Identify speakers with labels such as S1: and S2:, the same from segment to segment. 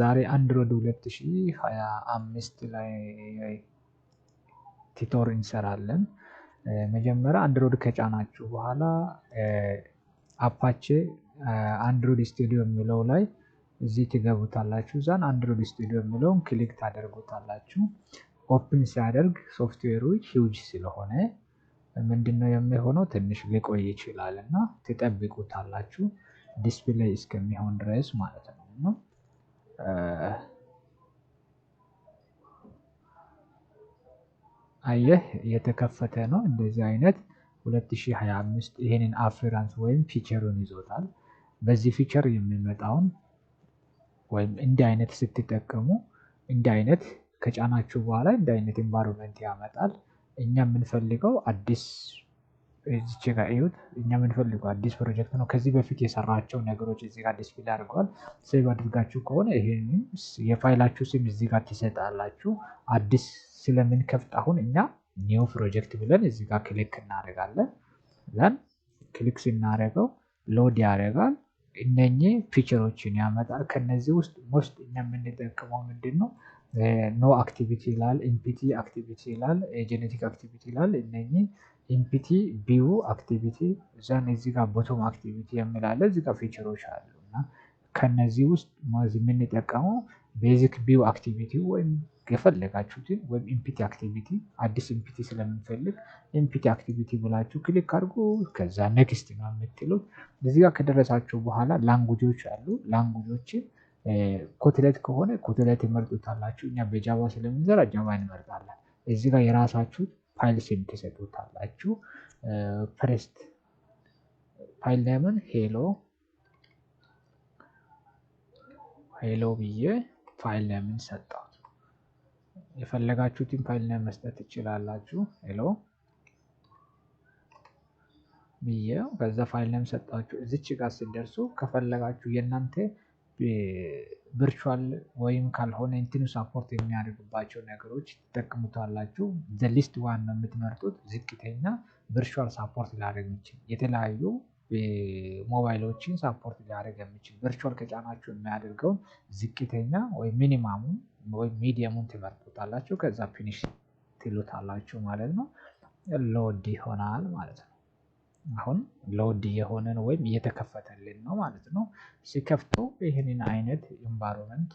S1: ዛሬ Android 2025 ላይ tutor እንሰራለን። መጀመሪያ Android ከጫናችሁ በኋላ Apache Android Studio የሚለው ላይ እዚህ ትገቡታላችሁ። Then Android Studio የሚለውን click ታደርጉታላችሁ። Open ሲያደርግ ሶፍትዌሩ ሂውጅ ስለሆነ ምንድነው የሚሆነው? ትንሽ ሊቆይ ይችላል እና ትጠብቁታላችሁ display እስከሚሆን ድረስ ማለት ነው። እና አየህ የተከፈተ ነው። እንደዚህ አይነት 2025 ይሄንን appearance ወይም feature ኡን ይዞታል። በዚህ feature የሚመጣውን ወይም እንዲህ አይነት ስትጠቀሙ፣ እንዲህ አይነት ከጫናችሁ በኋላ እንዲህ አይነት environment ያመጣል። እኛ የምንፈልገው አዲስ፣ እዚች ጋር እዩት። እኛ የምንፈልገው አዲስ ፕሮጀክት ነው። ከዚህ በፊት የሰራቸው ነገሮች እዚህ ጋር display አድርገዋል። Save አድርጋችሁ ከሆነ ይሄንን የፋይላችሁ ስም እዚህ ጋር ትሰጣላችሁ። አዲስ ስለምንከፍት አሁን እኛ new project ብለን እዚህ ጋር click እናደርጋለን። Then click ስናደርገው load ያደርጋል። እነኚህ feature ኦችን ያመጣል። ከነዚህ ውስጥ most እኛ የምንጠቀመው ምንድን ነው? No activity ይላል፣ empty activity ይላል፣ generic activity ይላል። እነኚህ empty view activity፣ then እዚህ ጋር bottom activity የሚል አለ። እዚህ ጋር feature ኦች አሉ እና ከነዚህ ውስጥ የምንጠቀመው basic view activity ወይም የፈለጋችሁትን ወይም empty activity፣ አዲስ empty ስለምንፈልግ empty activity ብላችሁ click አድርጉ። ከዛ next ነው የምትሉት። እዚህ ጋር ከደረሳችሁ በኋላ language ኦች አሉ። Language ኦችን Kotlin ከሆነ Kotlin ትመርጡታላችሁ። እኛ በ Java ስለምንሰራ Java እንመርጣለን። እዚህ ጋር የራሳችሁ ፋይል ስም ትሰጡታላችሁ። First file name ን hello hello ብዬ file name ን ሰጠሁት። የፈለጋችሁትን file name መስጠት ትችላላችሁ። Hello ብዬ ከዛ file name ሰጣችሁ። እዚች ጋር ስትደርሱ ከፈለጋችሁ የእናንተ virtual ወይም ካልሆነ እንትኑ support የሚያደርግባቸው ነገሮች ትጠቅሙታላችሁ። The least one ነው የምትመርጡት። ዝቅተኛ virtual support ሊያደርግ የሚችል፣ የተለያዩ ሞባይሎችን support ሊያደርግ የሚችል፣ virtual ከጫናችሁ የሚያደርገውን ዝቅተኛ ወይም minimum ኡን ወይም medium ኡን ትመርጡታላችሁ። ከዛ finish ትሉታላችሁ ማለት ነው። Load ይሆናል ማለት ነው። አሁን load እየሆነ ነው ወይም እየተከፈተልን ነው ማለት ነው። ሲከፍተው ይህንን አይነት environment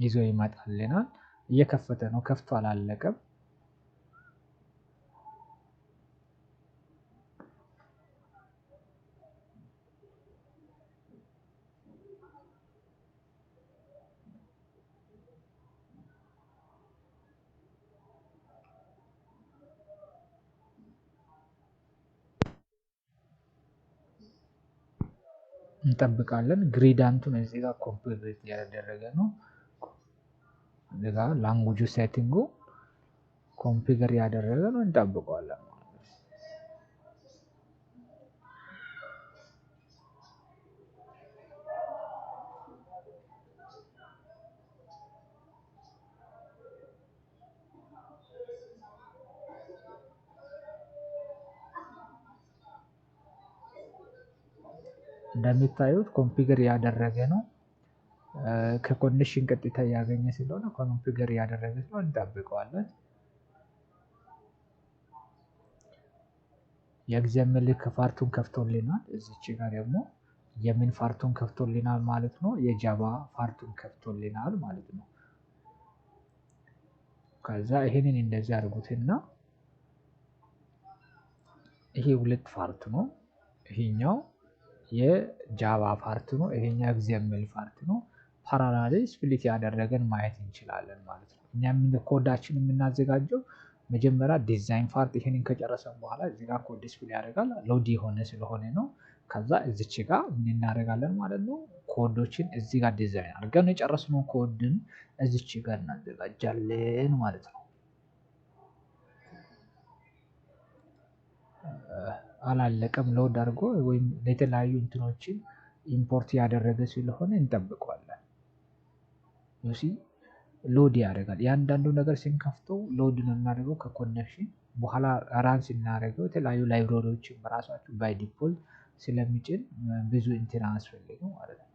S1: ይዞ ይመጣልናል። እየከፈተ ነው፣ ከፍቶ አላለቀም። እንጠብቃለን። Gradient ኡን እዚህ ጋር complete ያደረገ ነው። እዚህ ጋር language setting ኡ configure ያደረገ ነው። እንጠብቀዋለን። እንደሚታዩት configure ያደረገ ነው። ከ connection ቀጥታ እያገኘ ስለሆነ configure ያደረገ ስለሆነ እንጠብቀዋለን። የ XML part ኡን ከፍቶልናል። እዚች ጋር ደግሞ የምን part ኡን ከፍቶልናል ማለት ነው? የ Java part ኡን ከፍቶልናል ማለት ነው። ከዛ ይሄንን እንደዚህ አድርጉትና ይሄ ሁለት part ነው። ይሄኛው የ Java part ነው። ይሄኛው XML part ነው። Parallel split ያደረገን ማየት እንችላለን ማለት ነው። እኛ ኮዳችን የምናዘጋጀው መጀመሪያ design part፣ ይሄንን ከጨረሰን በኋላ እዚህ ጋር code display ያደርጋል። Load የሆነ ስለሆነ ነው። ከዛ እዚች ጋር ምን እናደርጋለን ማለት ነው? ኮዶችን እዚህ ጋር ዲዛይን አድርገን የጨረስነው ኮድን እዚች ጋር እናዘጋጃለን ማለት ነው። አላለቀም፣ load አድርጎ ወይም የተለያዩ እንትኖችን import ያደረገ ስለሆነ እንጠብቀዋለን። You see፣ load ያደርጋል። ያንዳንዱ ነገር ስንከፍተው load ነው የሚያደርገው። ከ connection በኋላ run ስናደርገው የተለያዩ library ዎችን በራሳችሁ by default ስለሚጭን ብዙ እንትን አያስፈልግም ማለት ነው።